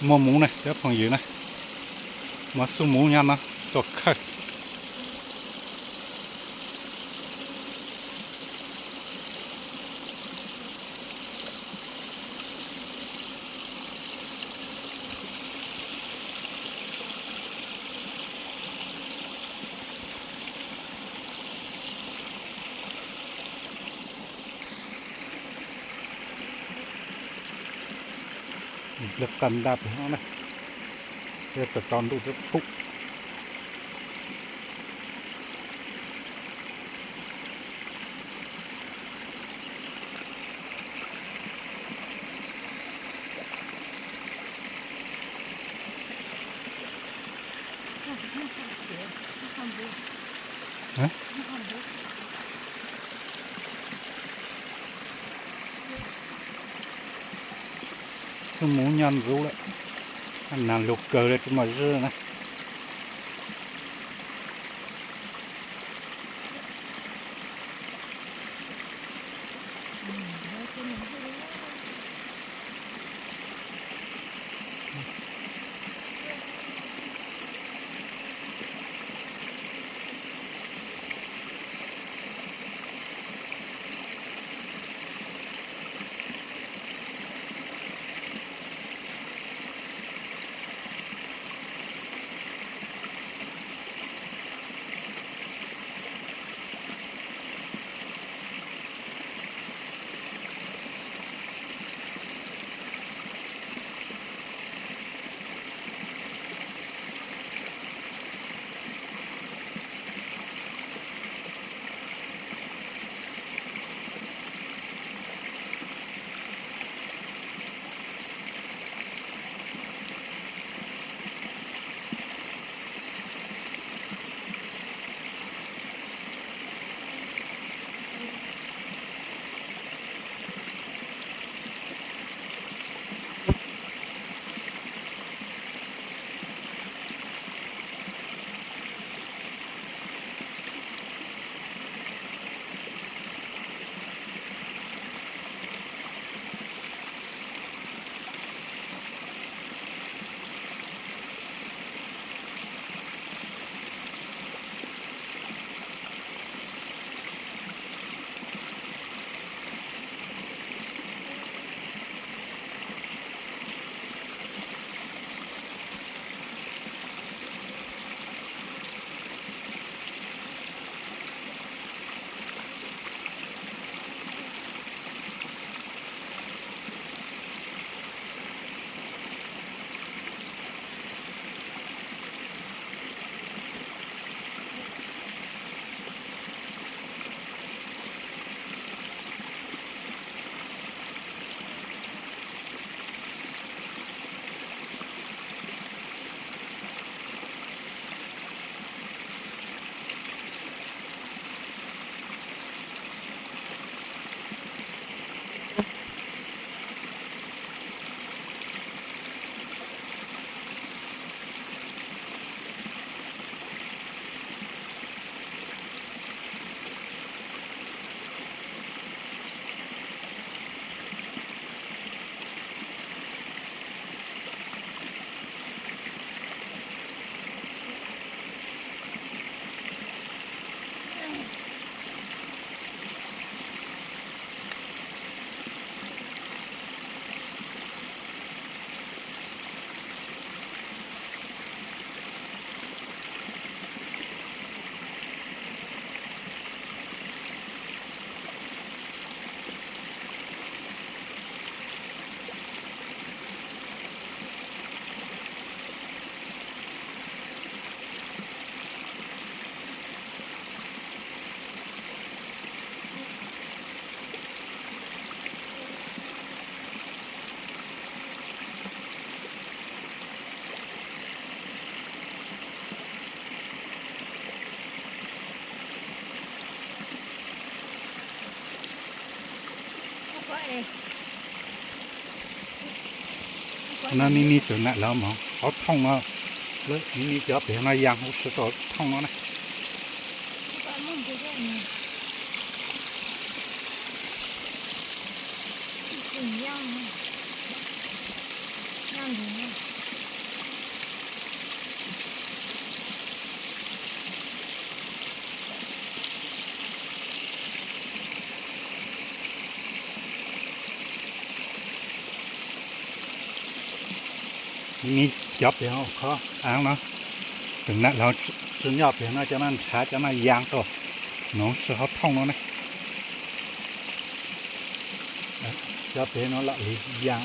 Muaj muv na cov phooj ywg na, muaj xub muv nyob no tuaj khawb. Lawv qab ntaj pem no na, thiab tau tau ntuj thiab phuj. Xub muv nyob ntxov lawm, nag lug kawg li tsis muaj zib na. No ni ni tug nam lawv mas qhov thooj no, ni ni cov pem no yas huv si tau thooj no na. Yaj ntawd na. Ni cov pem hauv qhov av no, tseem nam los tsi nyob pem no, cov no ntshav, cov no yaa rau, noov si hauv thooj no ne. Cov pem no lam li yaa.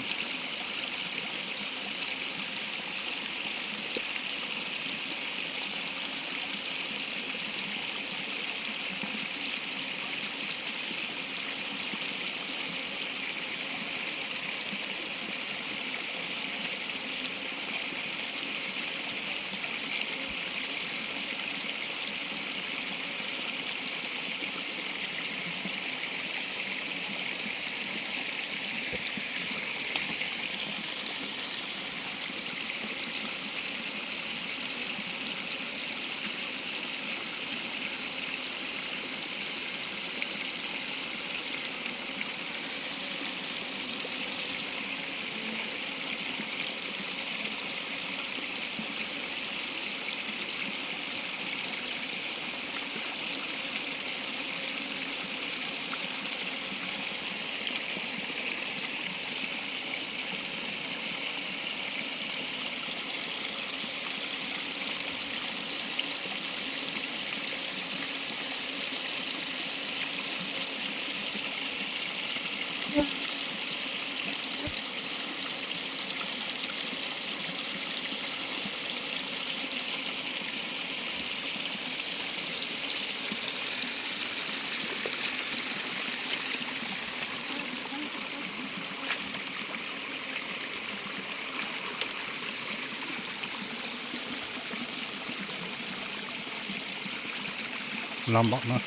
Los npaum no,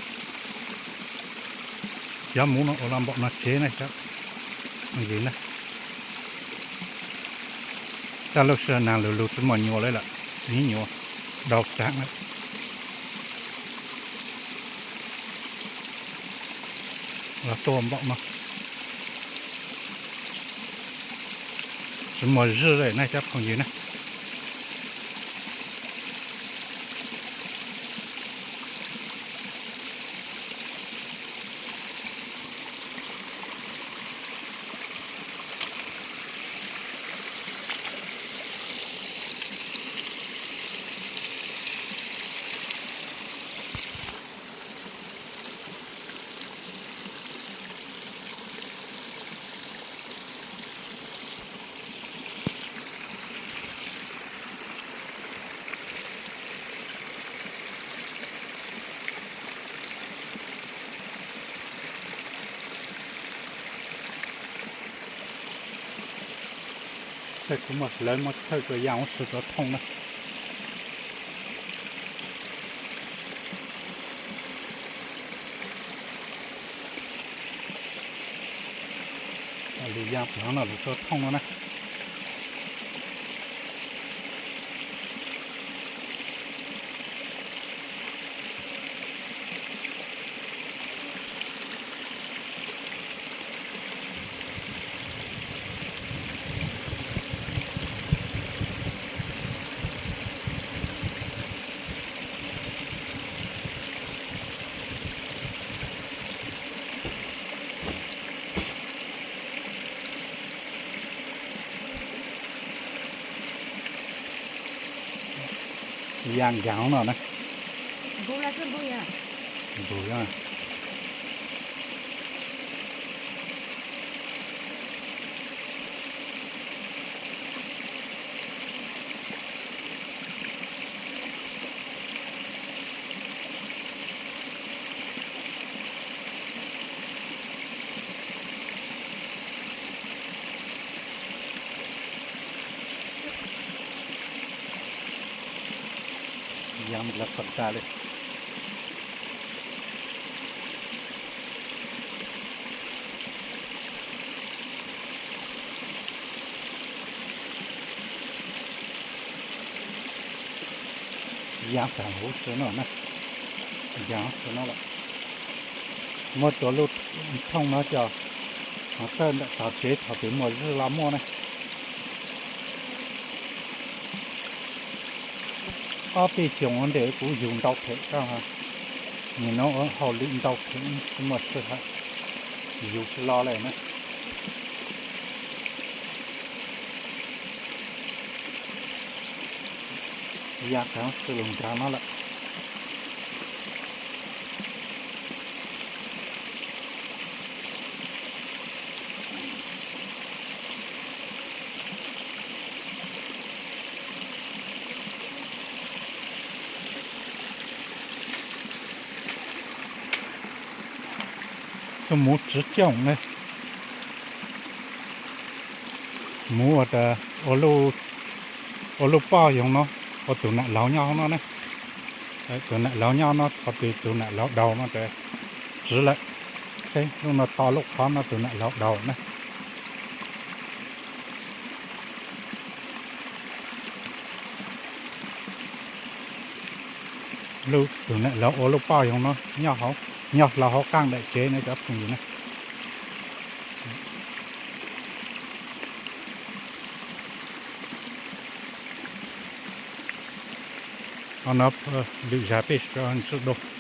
cov muv no ua los npaum no tsev na cov phooj ywg na. Taj lub sij hawm nag lug lug tsi muaj nyuas lawm lawm, tsis nyuas, dau tsav lawm. Los tuaj npaum no, tsis muaj zwj lawm na cov phooj ywg na. Tej kuv muaj hlawv muab txhawj rua yaa huv si rua thooj na. Lug yaa pem no lug rua thooj no na. Yaa nkaag no na. Yaa lawv qhov tas li. Yaa tas huv si no na, yaa huv si no lawm. Muab rua lub thooj no coj txawj ntawm tog tsev thaum twg muaj zwj los muaj na. Ob peb xyoos ntej kuv yug ntau phem koj, nim no hauj lwm ntau phem tsis muaj sij hawm yug tsis los lawm na. Ya, tau los nrad no lawm. Xub muv tswv cooj ne. Muv ua, ua lub poj yoov no, ua tus nam laug nyob hauv no ne. Tus nam laug nyob no, qhov twg tus nam laug daug no ces tswv lawm. Lub no to lub qhov no tus nam laug daug na. Lub tus nam laug ua lub poj yoov no, nyob hlo hauv qaaj daim tsev no cov phooj ywg na. Ho no lwm zag peb sawv ntsuj dua.